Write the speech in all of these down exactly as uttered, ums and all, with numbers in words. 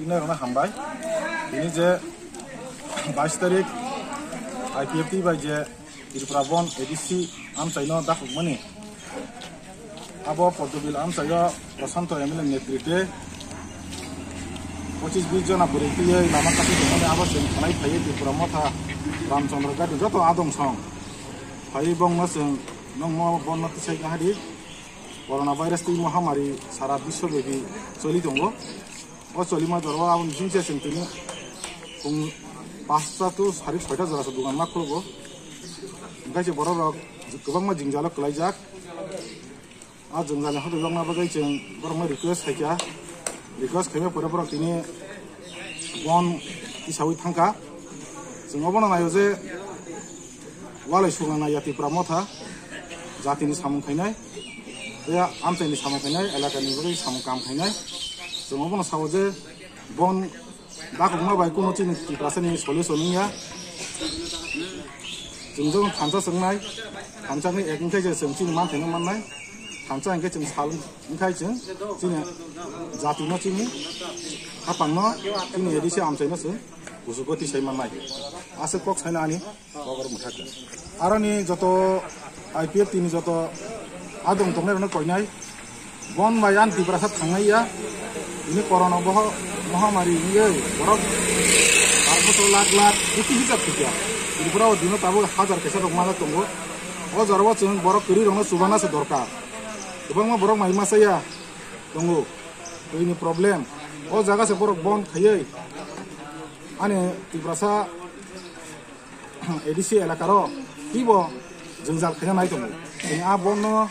Tini rwna hambai. Tini je bais tarik I P F T bai je Tripura Bon A D C amchaino dakhukmani, abo Poddobil amchaio Prashanto M L A netritwe pochis bis jona bwrwi twiwi lama kati tongmani abo chwng khwnai phaiwi Tripura Motha Ramchandra Gadi joto adong song phaiwi bongno chwng nongmo bonno tisai kahadi. Corona virus twi mohamari sara biswo bebi choli tongo. O cholima jorao aboni bisingse chwng tini pung pasta to sari soita jorasa dogan ma khulgo. Hingke se borok rok kwbangma jingjalo kwlaijak. A jwngjani hodo yokna bagwi chwng borokno request khaikha. Request khaima pore borok tini bon tisawi thangkha. Chwng obono naio je walai sugna naiya Tipra Motha jatini samung khainai, tei amchaini samung khainai, elakani bagwi samung kam khainai. Chwng obono sao je bon dakhukma bai kuno chini Tiprasani solution wngya. Chwng jono thansa swngnai, thansa wngkhe ek wngkhe je chwng chini manthaino mannai, thansa hwnkhe chwng sal wngkhai chwng chini jatino chini hapangno chini A D C amchaino chwng kuchugo tisai mannai. Aswk kok saina ani kokoro mwthakhe. Aroni joto I P F T ni joto adong tongnai rokno koinai. Bon bai ang Tiprasa thangnai ya. Ini corona boho mohamari wngwi borok bar bosor lakh lakh koti hisab thikya. Tripura o dino tabuk hajar kaisa rok mala tongo. O jorao chwng borok kwrwi rokno chubana se dorkar. Kwbangma borok mai masa ya tongo. Ini problem. O jaga se borok bon khaiwi ani Tiprasa A D C elakaro twibo jwngjal khaina nai tongo. Chwng a bonno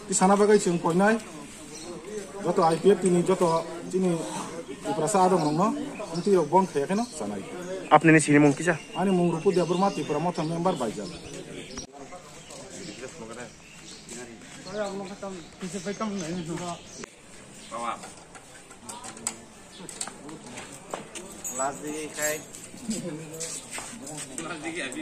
tisana bagwi chwng koinai joto I P F T ni joto chini Tiprasa adong rokno wngtwi rok bon khaiya kheno chanai. Apni ni sini mung kisa? Ani mung Rupu Debbarma, Tipra Motha member Baijal. Last digi khai. Last digi abi.